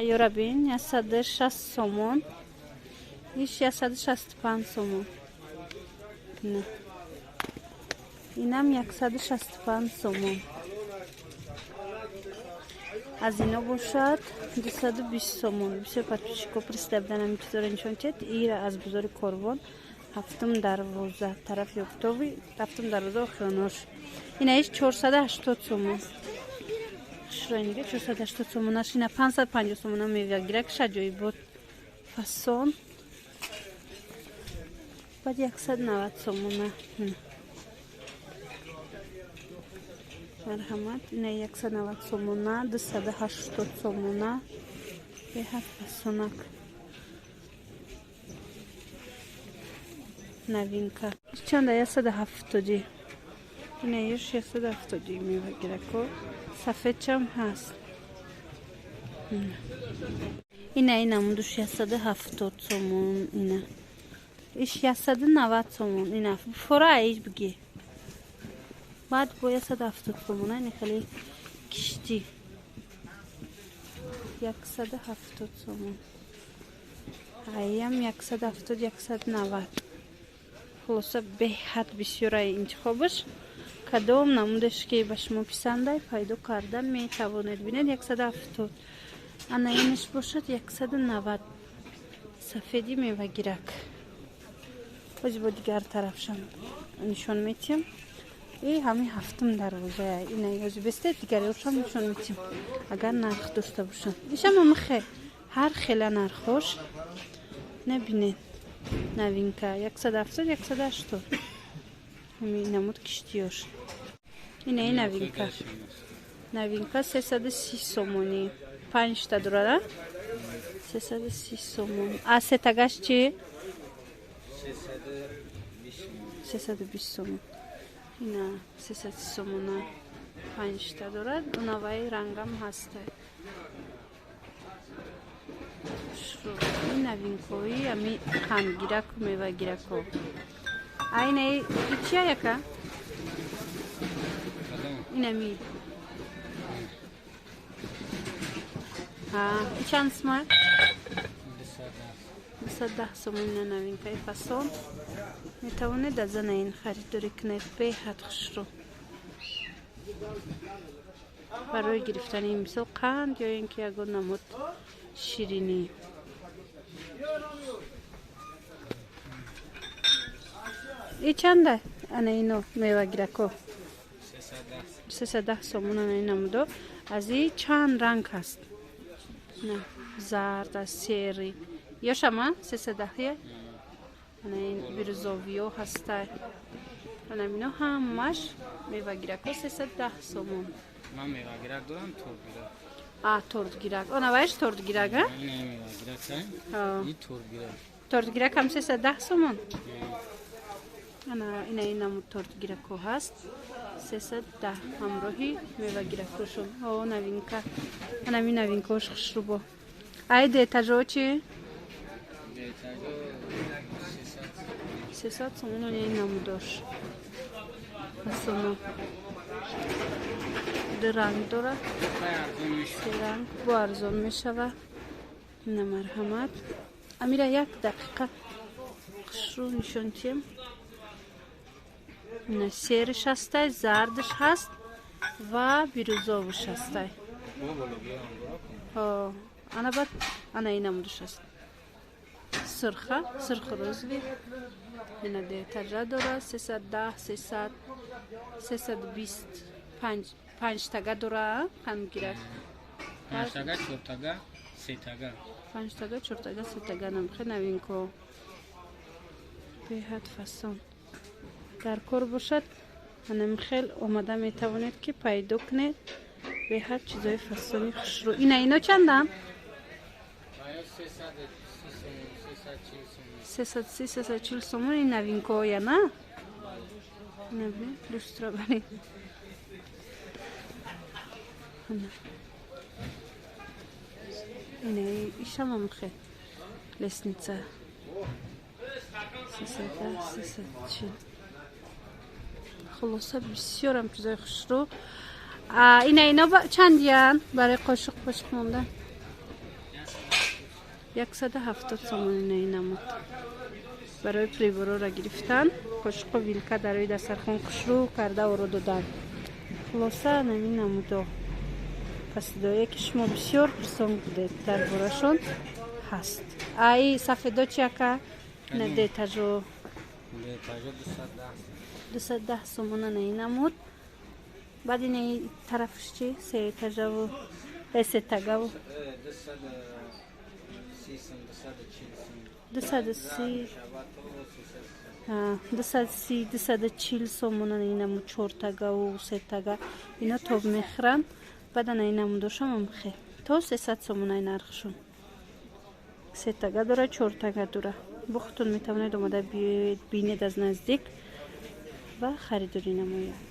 Ёра бин, 160 сомон. Иш 165 сомон. На. Инам 165 сомон. Аз ино бошад 220 сомон. Бисёр подписчико пурсида будан ҳамин чизоро нишон диҳед. Ира аз бозори Корвон, ҳафтум дарвоза, тарафи офтоби, ҳафтум дарвоза охиронош. Ина иш 480 сомон. Хушроинига 480 сомонаш. Ина 550 сомона мевагирак шаҷоибот фасон. Баъд 190 сомона. Марҳамат, ина 190 сомона, 280 сомона. Беҳад фасонак. Новинка. Чанда 170. Ина иш 170 мевагирако. Сафедчам ҳаст. Ина ина мудуш 170 сомон. Ина. Иш 190 сомон. Ина фора иш биги. Баъд бо 170 сомона ина хеле киштӣ. 170 сомон. Аям 170, 190. Хулоса беҳад бисёраи интихобаш. Кадом намудаш ки ба шумо писандай пайдо карда метавонед. Бинед 170. Ана инаш бошад 190. Сафеди мевагирак. Боз бо дигар тарафшам нишон метиҳам. И ҳамин ҳафтум дарвозая. Ина ёзи бесте дигариошам нишон метиҳам. Агар нарх дошта бошанд. Ишам амихе ҳар хела нархош. Набинед. Новинка 170, 180. Ҳамин намуд киштиёш. Ина и новинка. Новинка 330 сомонӣ. Панҷта дорада? 330 сомон. А сетагаш чи? 320 сомон. Ина 330 сомона панҷта дорад. Унаваи рангам ҳаста. Ин новинкои ами қандгираку мевагирако. А ина чия яка? Инами. Чанд сма? 210 сомон. Ина новинкаи фасон. Метавонед аз ана ин харидорӣ кунед. Беҳад хушрӯ. Барои гирифтани мисол қанд ё ин ки ягон намуд ширинӣ. И чанда? Ана ино мевагирако. 310 сомон ана ин намудо. Аз и чанд ранг ҳаст? На, зард, аз сери. Ёшама 310? Ана ин бирюзовиё ҳаста. Ана мино ҳамаш мевагирако 310 сомон. Ман мевагирак дорам, тортгирак. А, тортгирак. Она вайш тортгирак, а? Не, мевагирак, а? И тортгирак. Тортгирак ҳам 310 сомон. Ана ина ин намуд тортгирако ҳаст. 310 ҳамроҳи мевагиракошон. О, новинка. Ана ми новинкош хушрӯбо. Ай детажо чи? Детажо 300 сомон ин намудош. Фасоно. Ду ранг дорад. Се ранг бо арзон мешавад. Ина марҳамат. Амира як дақиқа хушрӯ нишон диҳем. Ина сериш ҳастай, зардиш ҳаст ва бирюзовиш ҳастай. Ана баъд ана ин намудиш ҳаст. Сурха, сурху розовый. Ина детажа дорад 310, 300, 320, панҷтага дора қандгирак. Панҷтага, чортага, сетага. Панҷтага, чортага, сетага намхе новинко. Беҳад фасон. Дар кор бошад, анамхел омада метавонед ки пайдо кунед. Беҳад чизои фасони хушрӯ. Ина ино чандам? 330, 340 сомон ин новинкоя, на? Набинед, люстра баред. Ина ишам амхе лестница. 310, 340. Хулоса бисёрам чизои хушрӯ. Ина ино чандиян барои қошуқ пошуқ монда? 170 сомон инаи намуд. Барои приборора гирифтан, қошиқу вилка дар рӯи дастархон хушрӯ карда оро додан. Хулоса, намин намудо посудое, ки шумо бисёр пурсон будед дар борашон, ҳаст. Аи сафедо чи, ака? На детажо? Детажо 210. 210 сомона наи намуд. Баъд инаи тарафш чи, сеэтажаву сетагаву? 230 сум, 240 сум. 230, 230, 240 сомона инаму чортагаву сетага. Ино тоб мехӯранд. Баъд ана инамудошам амхе то 300 сомонаи нархшон. Сетага дора, чортага дора. Бо худтон метавонед омада бинед аз наздик ва харидорӣ намоед.